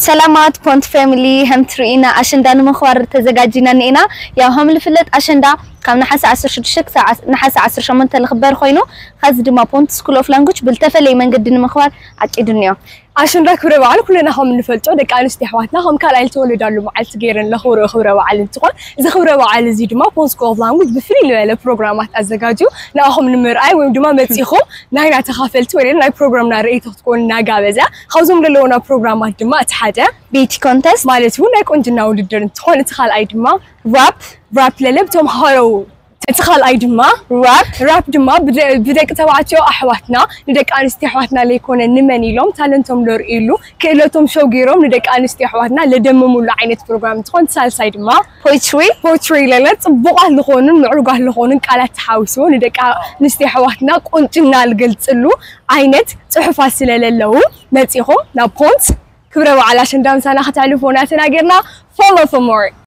ሰላማት ፖንት ፋሚሊ፣ ከም ትርእዩና ኣሸንዳ ንምኽባር ተዘጋጂና እኒኤና። ያው ከም ዝፍለጥ ኣሸንዳ ካብ ነሓሰ ዓሰርተ ሽዱሽተ ክሳብ ዓስ- ነሓሰ ዓሰርተ ሸሞንተ ዝኽበር ኮይኑ፣ ኸዚ ድማ ፖንት ስኩል ኦፍ ላንጉጅ ብልተፈለየ መንገዲ ንምኽባር ዓቂዱ እኒኦ። ኣሸንዳ ክብረ በዓል ኩልና ከም እንፈልጦ ደቂ ኣንስትዮ ኣሕዋትና ከም ካልኣይ ዝተወለዳሉ መዓልቲ ገይረን ለኽብሮ ክብረ በዓል እንትኾን፣ እዚ ክብረ በዓል እዚ ድማ ፖንት ስኩል ኦፍ ላንጉጅ ብፍልይ ዝበለ ፕሮግራማት ኣዘጋጅዩ ንኣኹም ንምርኣይ ወይም ድማ መፂኹም ናይና ተኻፈልቲ ወይ ናይ ፕሮግራምና ርእይቶ ክትኮኑ እናጋበዘ፣ ካብዞም ዘለውና ፕሮግራማት ድማ እቲ ሓደ ቢዩቲ ኮንተስት ማለት እውን ናይ ቁንጅና ውድድር እንትኾን፣ እቲ ካልኣይ ድማ ራፕ ራፕ ለለ ብተምሃሮ፣ እቲ ካልኣይ ድማ ራፕ ራፕ ድማ ብደ- ብደቂ ተባዕትዮ ኣሕዋትና ንደቂ ኣንስትዮ ኣሕዋትና ለይኮነ ንመን ኢሎም ታለንቶም ለርእይሉ ክእለቶም ሸው ገይሮም ንደቂ ኣንስትዮ ኣሕዋትና ለደምምሉ ዓይነት ፕሮግራም እንትኾን፣ እቲ ሳልሳይ ድማ ፖይትሪ ፖትሪ ለለ ፅቡቓት ዝኾኑን ምዕሩጋት ዝኾኑን ቃላት ተሓዊስዎ ንደቂ ኣንስትዮ ኣሕዋትና ቁንጭና ዝገልፅሉ ዓይነት ፅሑፋት ስለለለዉ መፂኹም ናብ ፖንት ክብረ በዓል ኣሸንዳ ምሳና ከተሕልፉና ተናገርና። Follow for more.